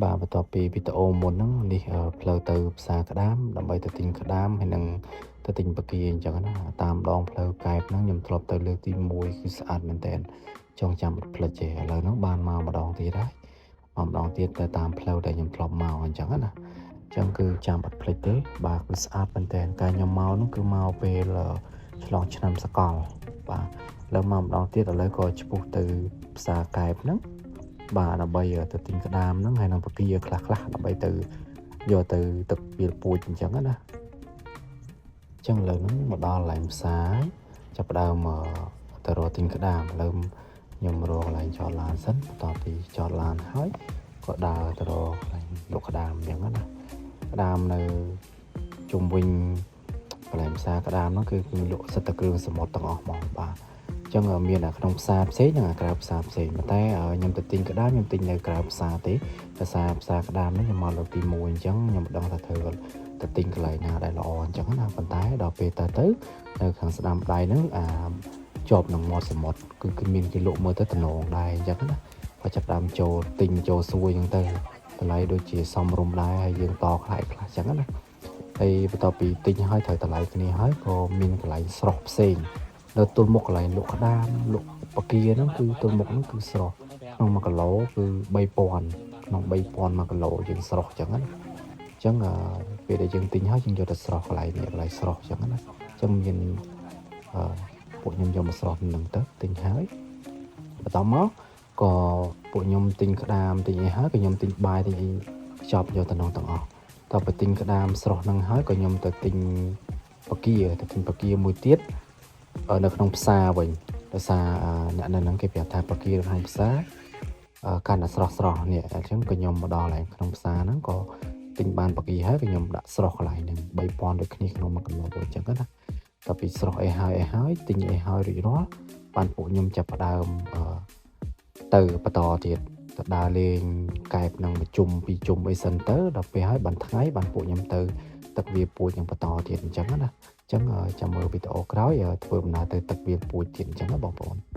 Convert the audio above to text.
បាទបន្ទាប់ពីវីដេអូមុនហ្នឹងនេះផ្លូវទៅផ្សារក្តាមដើម្បីទៅទិញក្តាមហើយនឹងទៅទិញបង្គាអញ្ចឹងណាតាមដងផ្លូវកែបហ្នឹងខ្ញុំធ្លាប់ទៅលើកទី1គឺស្អាតមែនតើចងចាំអត់ភ្លេចទេឥឡូវហ្នឹងបានមកម្ដងទៀតហើយមកម្ដងទៀតទៅតាមផ្លូវដែលខ្ញុំធ្លាប់មកអញ្ចឹងណាអញ្ចឹងគឺចាំអត់ភ្លេចទេបាទគឺស្អាតមែនតើកាលខ្ញុំមកហ្នឹងគឺមកពេលឆ្លងឆ្នាំសកលបាទឥឡូវមកម្ដងទៀតឥឡូវក៏ឆ្ពោះទៅផ្សារកែបហ្នឹង បាទដើម្បីទៅទិញក្តាមហ្នឹងហើយនឹងបង្គាខ្លះខ្លះដើម្បីទៅយកទៅទឹកវាលពូជអញ្ចឹងណាអញ្ចឹងឥឡូវហ្នឹងមកដល់កន្លែងផ្សារចាប់ផ្ដើមទៅរកទិញក្តាមឥឡូវខ្ញុំរកកន្លែងចតឡានសិនបន្ទាប់ពីចតឡានហើយក៏ដើរទៅរកកន្លែងលក់ក្តាមអញ្ចឹងណាក្តាមនៅជុំវិញកន្លែងផ្សារក្តាមហ្នឹងគឺគឺលក់សិតតែគ្រឿងសមុទ្រទាំងអស់ហ្មងបាទ ចឹងមានអាក្នុងផ្សារផ្សេងនិងអាក្រៅផ្សារផ្សេងប៉ុន្តែខ្ញុំទៅទិញក្តាមខ្ញុំទិញនៅក្រៅផ្សារទេដោយសារផ្សារក្តាមនេះខ្ញុំមកលើកទី1អញ្ចឹងខ្ញុំមិនដឹងថាត្រូវទៅទិញកន្លែងណាដែលល្អអញ្ចឹងណាប៉ុន្តែដល់ពេលទៅទៅនៅខាងស្ដាំដៃហ្នឹងអាជាប់នឹងមាត់សមុទ្រគឺគឺមានគេលក់មើលទៅតំណងដែរអញ្ចឹងណាក៏ចាប់ផ្ដើមចូលទិញចូលសួយអញ្ចឹងទៅតម្លៃដូចជាសមរម្យដែរហើយយើងតខ្លះខ្លះអញ្ចឹងណាហើយបន្ទាប់ពីទិញហើយត្រូវតម្លៃគ្នាហើយក៏មានកន្លែងស្រស់ផ្សេង នៅទល់មុខកន្លែងលក់ក្តាមលក់បង្គាហ្នឹងគឺទល់មុខហ្នឹងគឺស្រស់ក្នុង1គីឡូគឺ3000ក្នុង3000 1គីឡូយើងស្រស់អញ្ចឹងណាអញ្ចឹងអឺពេលដែលយើងទិញហើយយើងយកទៅស្រស់កន្លែងនេះកន្លែងស្រស់អញ្ចឹងណាអញ្ចឹងមានអឺពួកខ្ញុំយកមកស្រស់នឹងទៅទិញហើយបន្តមកក៏ពួកខ្ញុំទិញក្តាមទិញអីហើយក៏ខ្ញុំទិញបាយទិញអីខ្ចប់យកទៅនោះទាំងអស់តទៅទិញក្តាមស្រស់ហ្នឹងហើយក៏ខ្ញុំទៅទិញបង្គាទៅទិញបង្គាមួយទៀត នៅក្នុងផ្សារវិញដោយសារអ្នកនៅហ្នឹងគេប្រាប់ថាបង្គានៅក្នុងផ្សារកាន់តែស្រស់ស្រស់នេះអញ្ចឹងក៏ខ្ញុំមកដល់កន្លែងក្នុងផ្សារហ្នឹងក៏ទិញបានបង្គាហើយក៏ខ្ញុំដាក់ស្រស់កន្លែងហ្នឹង3000ដូចគ្នាក្នុង1គីឡូអញ្ចឹងណាតទៅពីស្រស់អីហើយអីហើយទិញអីហើយរួចរាល់បានពួកខ្ញុំចាប់ផ្ដើមទៅបន្តទៀតទៅដើរលេងកែបនឹងមួយជុំពីរជុំអីសិនទៅដល់ពេលហើយបានថ្ងៃបានពួកខ្ញុំទៅទឹកវាពូជនឹងបន្តទៀតអញ្ចឹងណា អញ្ចឹងចាំមើលវីដេអូក្រោយធ្វើដំណើរទៅទឹកវាលពូជទៀតអញ្ចឹងណាបងប្អូន។